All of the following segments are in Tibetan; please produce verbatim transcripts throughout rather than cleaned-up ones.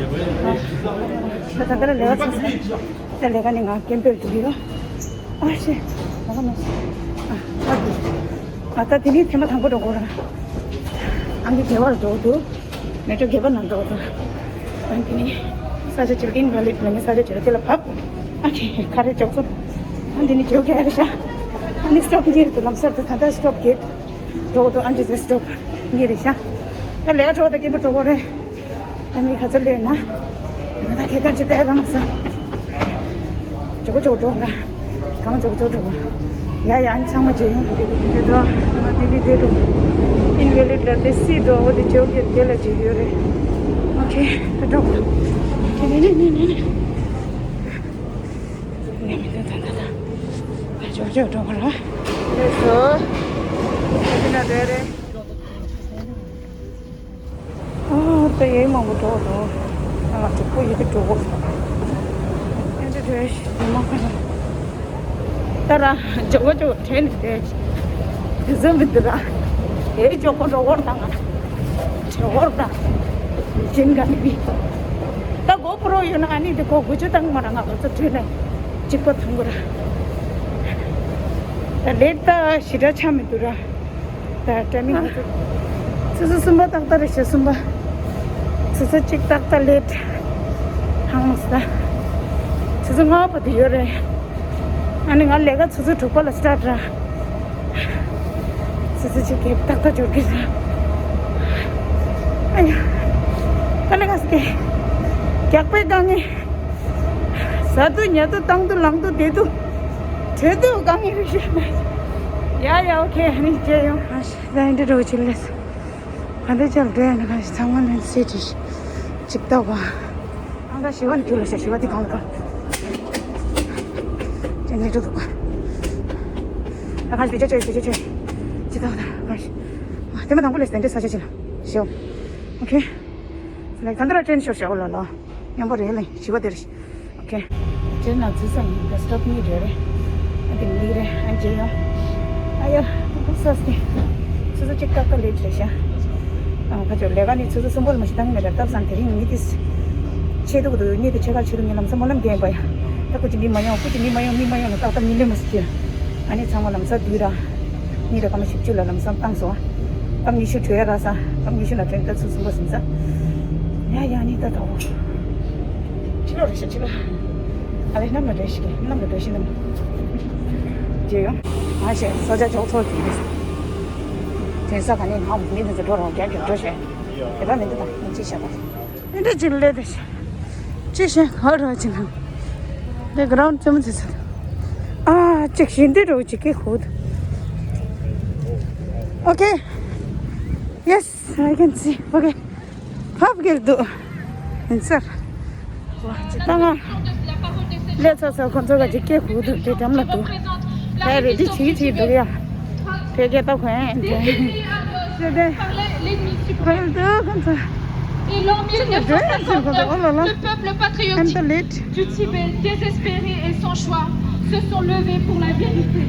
ད་ད་ལྟ་ལས་ཀ་ཚར་སོང་། ད་ལས་ཀ་ནི་ང་སྐད་འབོད་འགྲོ་གི་ཡོད། ཨ་ཤེ། ལས་ཀ་མ་སོང་། ཨ་ཨ་ད་དེ་ནི་ཐེངས་མ་དང་པོ་འགྲོ་གོ་ར། ཨང་ཀི་སྒལ་པར་འགྲོ་འདུག་མེ་ཏྲོ་སྒལ་པ་ནང་འགྲོ་འདུག་ཨང་ཀི་ནི་ས་ཆ་ཅིག་ཨིན་ཝ་ལིཌ་ལ་ནི་ས་ཆ་ཅིག་དེ་ལ་བབས། ཨ་ཁེ་ཁ་རེ་འཇོག་སོང་། ཨ་འདི་ནི་འཇོག་གི་ཨ་རེ་ཤ། ཨ་ནི་སི་ཊོབ་གཉིས་རེད་འདུག་ལམ་སར་དུ་ད་ལྟ་སི་ཊོབ་བརྒྱད་འགྲོ་འདུག་ཨ་འདི་ཟེར་སི་ཊོབ་གཉིས་རེད་ཤ། ད་ལས་ཀ་འགྲོ་ད་སྐད་འབོད་འགྲོ་གོ་རེད། ཨ་ནི་ག་ཚོད་སླེབས་ན། ང་ད་ཁྱེད་ཀྱང་ཅི་ལྟ་ཡ་གང་ས། ཇོ་བོ་ཇོ་བོ་འགྲོ་ག་གང་ཇོ་བོ་ཇོ་བོ་འགྲོ་ག་ཡ་ཡ་ཨ་ནི་ཚང་མ་བརྗེད་ཡོང་། དེ་ཚོ་ང་དེ་ནི་བསྡད་འདུག་ཨིན་ཝེ་ལིཌ་ལ་དེ་སི་འགྲོ་འོ་དེ་ཇོ་གི་དེ་ལ་བརྗེད་ཡོད་རེད། ཨོ་ཁེ་ད་འགྲོ་ག་ཁེ་ནི་ནི་ནི་ནི་ནི། ངས་མི་འདོད་ད་ད་ད། ཇོ་བོ་ཇོ་བོ་འགྲོ་ག་ར། ལགས་སོ། ཁེ་ནི་ན་བསྡད་རེད། ཨ་ད་ཡེ་མང་པོ་འགྲོ་འདུག་ཨ་ལ་གྲོགས་པོ་ཡི་གེ་འགྲོ་གོ་ཨེ་འདྲ་འདྲ་ཞིག་མ་ཁ་ན། ད་ར་ཇོ་བོ་ཇོ་བོ་དྲན་ནས་བསྡད། དེ་ཚོ་མི་འདུག་ར། ཨེ་ཇོ་གོ་འགྲོ་བོར་དང་ང་། ཇོ་བོར་དང་། ཇིན་ག་ནི་བི། ད་གོ་པྲོ་ཡོད་ན་ཨ་ནི་དེ་གོ་དགུ་བཅུ་དང་མ་ར་ང་གོ་ཚོ་དྲན་ནས་གཅིག་པ་ཐུང་གོ་ར། ད་ལེ་ད་ཞི་དྲག་ཆ་མི་འདུག་ར། ད་ཊའི་མིང་ང་ཚོ་ཆུ་ཚོད་གསུམ་པ་ཏག་ཏག་རེད་ཤག་གསུམ་པ། ཆུ་ཚོད་གཅིག་ཏག་ཏག་ལེཊ་ཧང་སི་ད། ཆུ་ཚོད་ལྔ་པ་དེ་ཡོད་རེད། ཨ་ནི་ང་ལས་ཀ་ཆུ་ཚོད་དྲུག་པ་ལ་སི་ཊར་ཊི་ར། ཆུ་ཚོད་གཅིག་གེབ་ཏག་ཏག་འབྱོར་གི་རེད། ཨ་ཡ། ད་ལས་ཀ་སི་ཀེ། རྒྱགས་པའི་དཀའ་ངལ། ཟ་དུས་ཉལ་དུས་བཏང་དུས་ལངས་དུས་བསྡད་དུས། བྲོས་དུས་དཀའ་ངལ་རེད་ཤག་ཡ་ཡ་ཨོ་ཁེ་ཨ་ནི་མཇལ་ཡོང་། ཨ་ཤ་ད་ཨེ་འདྲ་འགྲོ་ཆེ་ལེ། ག་འདྲ་ཅག་འགྲོ་ཡ་ན་ག་ཞིག་ཚང་མ་ལན་སེ་ཏི་ཅིག་ལྟ་བ། ཨང་ད་ཞི་བ་ནི་ཁྱོད་ལ་ཤ་ཞི་བ་འདི་གང་ལ་གང་། ཅན་ནེ་འགྲོ་འདུག་ད་ག་ཞིག་བེད་སྤྱོད་བྱོས་བེད་སྤྱོད་བྱོས། ཅི་ལྟ་བ་ད་ག་ཞིག་ཨ་དེ་མ་དང་པོ་ལས་དེ་འདྲ་ས་ཆ་ཅིག་ལ་ཞོ། ཨོ་ཁེ། ལེགས་ད་འདི་ར་ཊེན་ཤོར་ཤོར་ལ་ལ། མཉམ་པོ་རེད་ལེ་ཞི་བ་དེ་རེད། ཨོ་ཁེ། དེ་ན་ཚུད་ས་ཡིན་ད་སི་ཊོབ་གཉིས་རེད་རེད། ཨ་དེ་མི་རེད་ཨ་མཇལ་ཡོང་། ཨ་ཡ། ཁོ་ས་སི་ཏི། ཆུ་ཚོད་གཅིག་ཏག་ཏག་ལེཊ་རེད་ཤག་ཨ་ཁ་ཆོ་ལས་ཀ་ནི་ཆུ་ཚོད་གསུམ་པ་ལ་མ་ཤི་བཏང་མེད་ར་སྟབས་བཟང་དེ་རིང་མི་དེ། ཆེ་དུ་གུ་དུ་གཉིས་དེ་ཆེ་ཁ་ཆེ་དུ་གཉིས་ལམ་སང་མོ་ལམ་རྒྱན་པ་ཡ། ད་ཁུ་ཅི་མི་མ་ཡོང་ཁུ་ཅི་མི་མ་ཡོང་མི་མ་ཡོང་ལ་ཏག་ཏག་མི་ལེ་མ་སི་ཅི། ཨ་ནི་ཚང་མ་ལམ་སང་དུས་ར། གཉིས་རེ་སྐར་མ་བཞི་བཅུ་ལ་ལམ་སང་བཏང་སོང་། སྐར་མ་ཉི་ཤུ་བྲོས་ཡ་ར་ས། སྐར་མ་ཉི་ཤུ་ལ་བྲོས་ད་ཚུར་སོང་པ་ཟིན་ས། ཡ་ཡ་ནི་ད་ད་འོ། ཕྱི་ལོགས་རེད་ཤག་ཕྱི་ལོགས། ཨ་ལེ་གནམ་ལ་བྲོས་ཤིག་གནམ་ལ་བྲོས་ཤིག་གནམ། རྗེས་ཡོང་། ང་ཞེས་སོ་ཇ་ཅོག་ཚོགས་ཀྱི་རེད། དེང་སང་ག་ནས་ནང་མི་འདི་ཚོ་འགྲོ་རོགས་རྒྱབ་ཀྱི་འགྲོ་ཞེས། དེ་ལ་མི་འདི་དང་མི་གཅིག་བྱས་པ། ཨེ་འདྲ་ཅིག་ལས་དེ་ཤ། ཅི་ཤེས་ཧ་ར་ཅི་ན། དེ་གྷ་རའུན་ཌི་ཙམ་ཙི་ཙི། ཨ་ཅིག་ཤིན་ཏེ་རོ་ཅིག་གི་ཧུད། ཨོ་ཁེ། Yes, I can see. Okay. ཧབ་གེར་འདུག་ཡིན་ས། ད་ང་ལས་ཚ་ཚ་ཁོང་ཚོ་ག་ཅིག་སྐད་ཧུད་འདུག་དེ་འགྲམ་ལ་འདུག་ད་རེ་ཌི་བྱེད་ཀྱི་བྱེད་འདུག་ཡ། དེ་སྐད་ད་ཁོ་ཡན་དེ། དེ་དེ། ཁོ་ཡན་དེ་ཁོང་ཚོ། Et l'ennemi suprême. ཁོང་ཚོ་འགྲོ་ཡ་ཟེར་ཁོང་ཚོ་ཨོ་ལ་ལ། Le peuple patriotique du Tibet, désespéré et sans choix, se sont levés pour la vérité.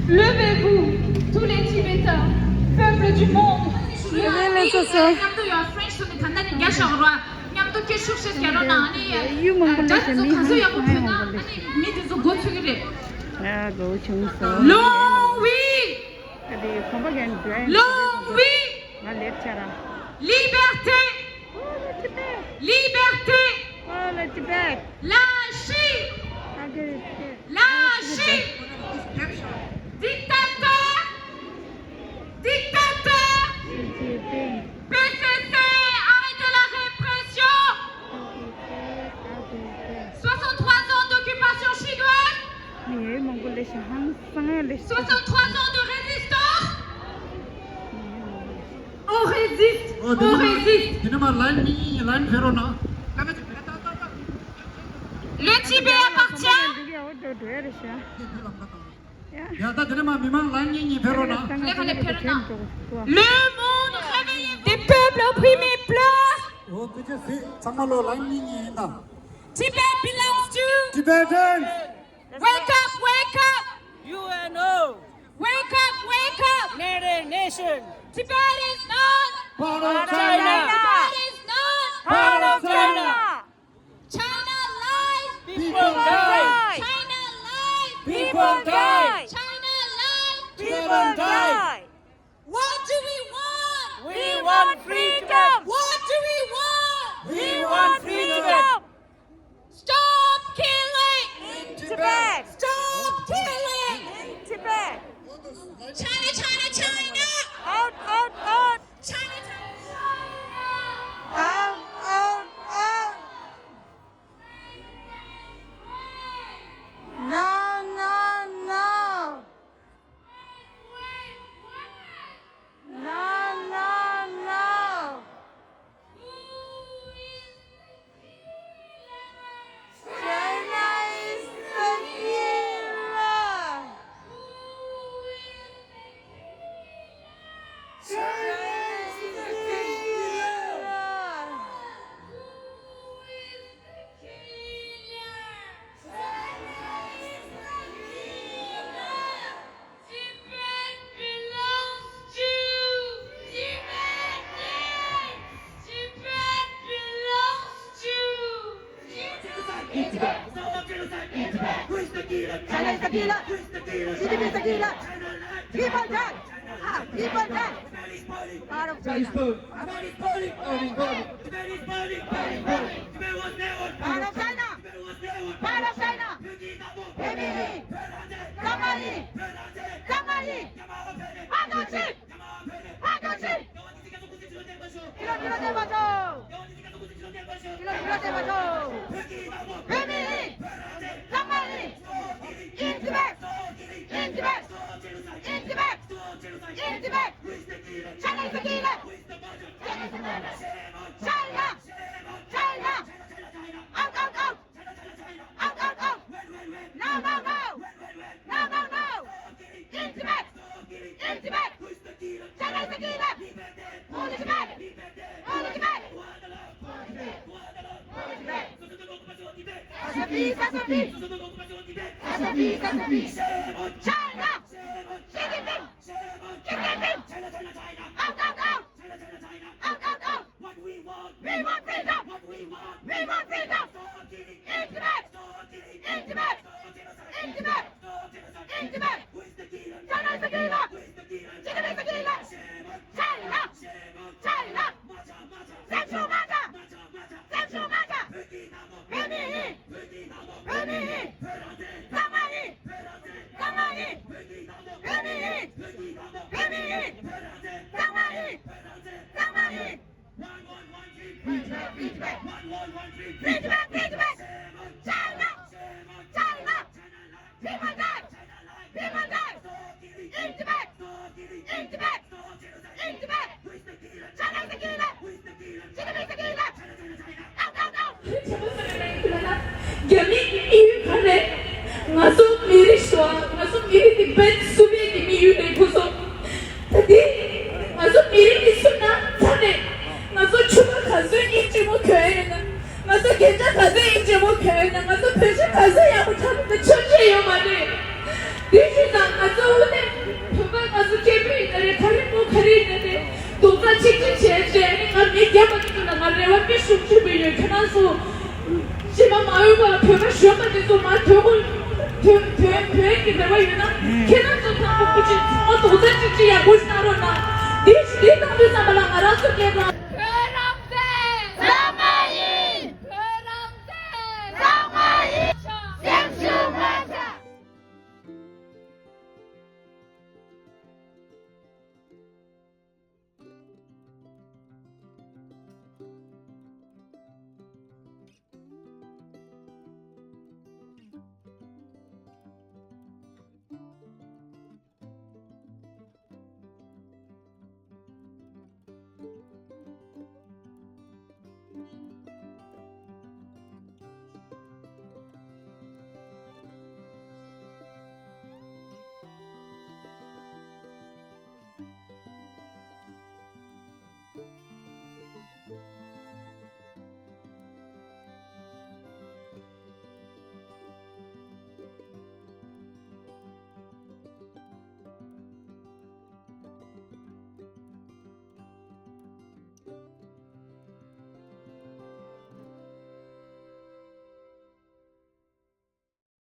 Levez-vous, tous les Tibétains, peuple du monde. Levez-vous. མཉམ་དུ་ཡོད། French སོ་ནི་ད་ནི་རྒྱ་ཤོག་རོ། མཉམ་དུ་སྐད་ཤུགས་ཤིག་རྒྱག་རོགས་གནང་། ཨ་ནི་ཡུལ་མང་པོ་ལ་ཞབས་མི་གང་ཚོ་ཡག་པོ་ཕུལ་ན་ཨ་ནི་མི་དེ་ཚོ་མགོ་ཚོས་ཀྱི་རེད། ཨ་མགོ་ཆུང་སོང་། Longue vie. ཨ་དེ་གོམ་པ་གན་འགྲོ་ཡ། Longue vie. ང་ལེབ་ཆ་ར། Liberté. Liberté. Lâchez. Lâchez. Dictateur. Dictateur. P C C, arrêtez la répression. Soixante-trois ans d'occupation chinoise. Soixante-trois ans de résistance. On résiste, on résiste. དེ་ནས་མ་ལའིན་གཉིས་ལའིན་ཕེ་རོ་ན། Le Tibet appartient. ཡ་ད་དེ་ནས་མ་མི་མང་ལའིན་གཉིས་གཉིས་ཕེ་རོ་ན། Le monde réveillez-vous. Des peuples opprimés pleurent. འོ་དེ་ཚང་མ་ལོ་ལའིན་གཉིས་གཉིས་ཡིན་ད། Tibet belongs to. Tibetans. Wake up, wake up. U N O. Wake up, wake up. United Nations. Tibet is not. Part of China. Tibet is not. Part of China. Genocide. Who is the killer? China is the killer. Who is the killer? C C P is the killer. China lied. People die. Ah, people die. Tibet is burning. Part of China. Tibet is burning. Tibet is burning. Tibet was never part of China. Tibet was never part of China. Peki Tamo. Peki. Tsamali. Tsamali. Tsamali. Tsamali. Tsamali. དྲི་ལོ་དྲི་ལོ་བསྟན་པ་ཤོག་དྲི་ལོ་དྲི་ལོ་བསྟན་པ་ཤོག་དྲི་ལོ་དྲི་ལོ་བསྟན་པ་ཤོག་བོད་མི་ཡིན། ཚང་མ་ཡིན། In Tibet! In Tibet! In Tibet! In Tibet! China is the killer! China! China! Out, out, out! Out, out, out! No, no, no! No, no, no! In Tibet! In Tibet! China is the killer! Only Tibet! Only Tibet! Only Tibet! Cessez-le-feu! Cessez-le-feu! Cessez-le-feu! China! Xi Jinping! Xi Jinping! Out, out, out! Out, out, out! What we want. We want freedom. What we want. We want freedom. Stop killing. In Tibet. Stop killing. In Tibet. Stop genocide. In Tibet. Stop genocide. In Tibet. Who is the killer? China is the killer. Who is the killer? China is the killer. Shame on China. Shame on China. Macha, macha. Sexual macha. Macha, macha. Sexual macha. Peki Tamo. Peki. Peki Tamo. Peki. Peki. Tsamali. Tsamali. Peki Tamo. Peki. Peki Tamo. Peki. Tsamali. Tsamali. One, one, one, three, free Tibet, free Tibet. One, one, one, three, free Tibet, free Tibet. China! China! People die! People die! In Tibet! In Tibet! In Tibet! China is the killer! Xi Jinping is the killer! Out, out, out! རྒྱ་མི་གི་དམིགས་ཡུལ་ག་རེད། ང་ཚོ་མི་རིགས་ཤོག་ང་ཚོ་མི་རིགས་དེ་བེད་སུ་བེད་ཀྱི་དམིགས་ཡུལ་རེད་ཁོ་ཚོ། ད་དེ་ང་ཚོ་མི་རིགས་ཀྱི་སུ་ན་ཚ་ནས་ང་ཚོ་ཆུ་ཁ་ག་ཚོད་སྙིང་རྗེ་མོ་གྱོན་ཡོད་ན། ང་ཚོ་རྒྱན་ཆ་ག་ཚོད་སྙིང་རྗེ་མོ་གྱོན་ཡོད་ན། ང་ཚོ་བོད་ཆས་ག་ཚོད་ཡག་པོ་འཁྲབ་ཡོད་ན་ཆོག་ཆེ་ཡོད་མ་རེད། དེ་བཞིན་ད་ང་ཚོ་འོ་དེ་བོད་པ་ང་ཚོ་སྐྱེས་བུ་ཡིན་ན་རེད། ག་རེ་མོ་ག་རེ་ཡིན་ན་རེད། རྡོག་རྩ་གཅིག་སྒྲིལ་བྱས་བྱས་ནས་ང་མི་རྒྱབ་པ་ཅིག་ལ་ང་རེ་བ་དཔེ་ཤུགས་ཆེན་པོ་ཡོད། ཁྱེད་རང་ཚོ་ཕྱི་མ་མ་འོས་པ་བོད་པ་གཞོན་པ་དེ་ཚོ་མར་ཐོན་དགོས། ཐོན་ཐོན་ཐོན་གྱི་རེ་བ་ཡོད་ན་ཁྱེད་རང་ཚོ་ཚང་མ་སྐུ་མཁྱེན་ཚང་མ་རྡོག་རྩ་གཅིག་སྒྲིལ་ཡག་པོ་ཞིག་གནང་རོགས་གནང་། འདི་འདི་གཏོང་དུས་ཙམ་པ་ལ་ང་རང་ཚོ་སྐད་གྲགས།